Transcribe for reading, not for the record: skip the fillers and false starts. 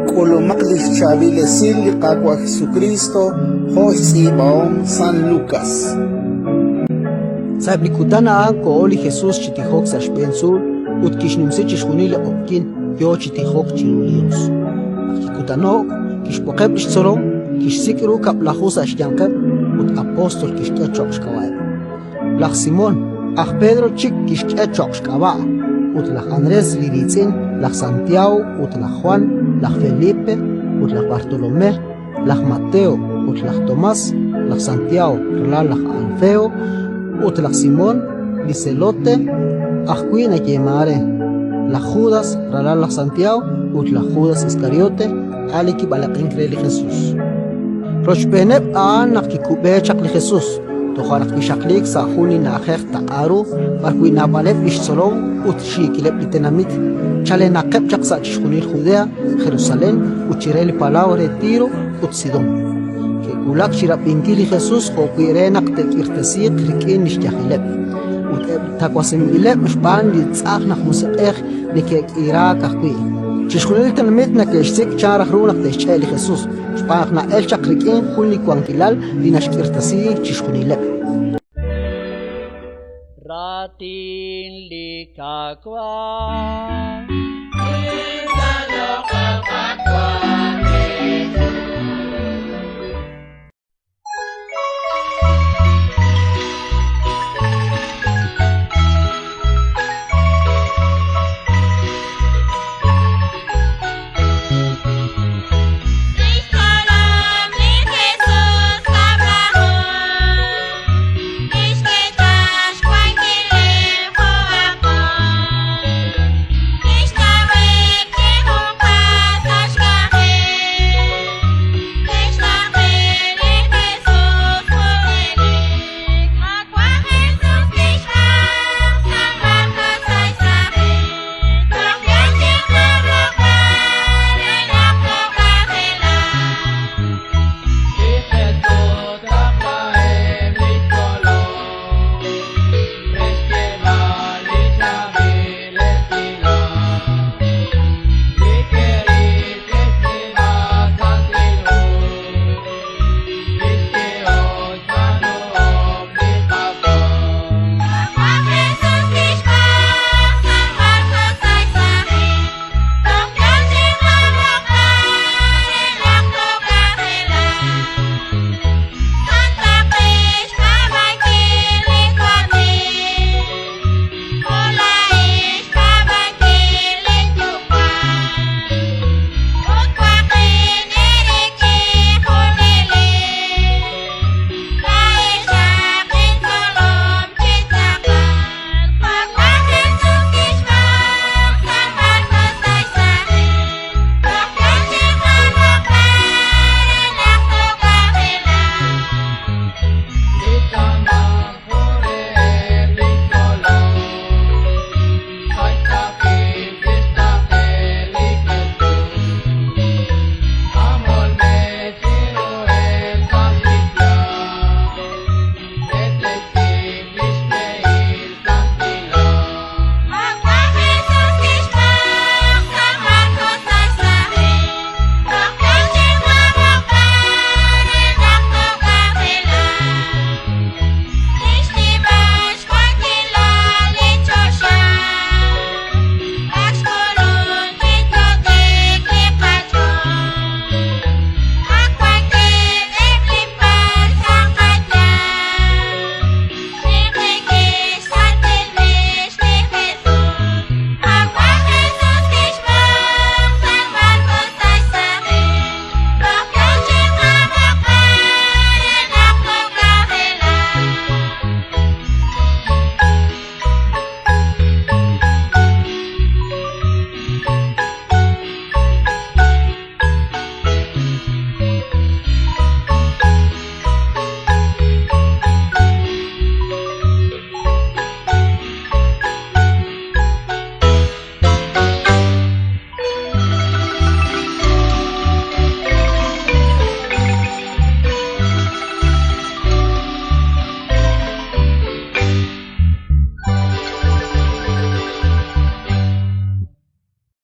K'ulumaq li xchaab'il esil li Qaawa' Jesukriist jo' xtz'iib'ahom San Lukas. Sa'eb' li kutan a'an koho li Jesus chi tijok sa' xb'een tzuul ut kixnumsi chixjunil li q'oqyink yo chi tijok chiru li Yos. Naq kikutano'k, kixb'oqeb' li xtzolom, kixsik' ru kab'laju sa' xyanqeb' ut apóstol kixk'e cho'q xk'ab'a'eb'. Laj Simón, aj Pedro chik kixk'e cho'q xk'ab'a', ut laj Andrés li riitz'in, laj Santiago ut laj Jwan, laj Felipe ut laj Bartolomé, laj Mateo ut laj Tomás, laj Santiago ralal laj Alfeo, ut laj Simón li Zelote ajwi' nayeemank re, laj Judas ralal laj Santiago ut laj Judas Iskariote, a' li kib'alaq'ink re li Jesus. Rochb'eeneb' a'an naq kikub'e chaq li Jesus, toja' naq kixaqliik sa' jun li na'ajej taq'a ru b'arwi' naab'aleb' li xtzolom ut xiikileb' li tenamit, chalenaqeb' chaq sa' chixjunil Judea, Jerusalén ut chire li palaw re Tiro ut Sidón. Ke'wulak chi rab'inkil li Jesus jo'wi' re naq te'k'irtesiiq rik'in li xyajileb'. Ut eb' li tawasinb'ileb' xb'aan li tz'ajn aj musiq'ej neke'k'iraak ajwi'. Chixjunil li tenamit neke'xsik' chan raj ru naq te'xch'e' li Jesus, xb'aan naq na'elk chaq rik'in jun li wankilal li naxk'irtasi chixjunileb'. Raatin li Qaawa'.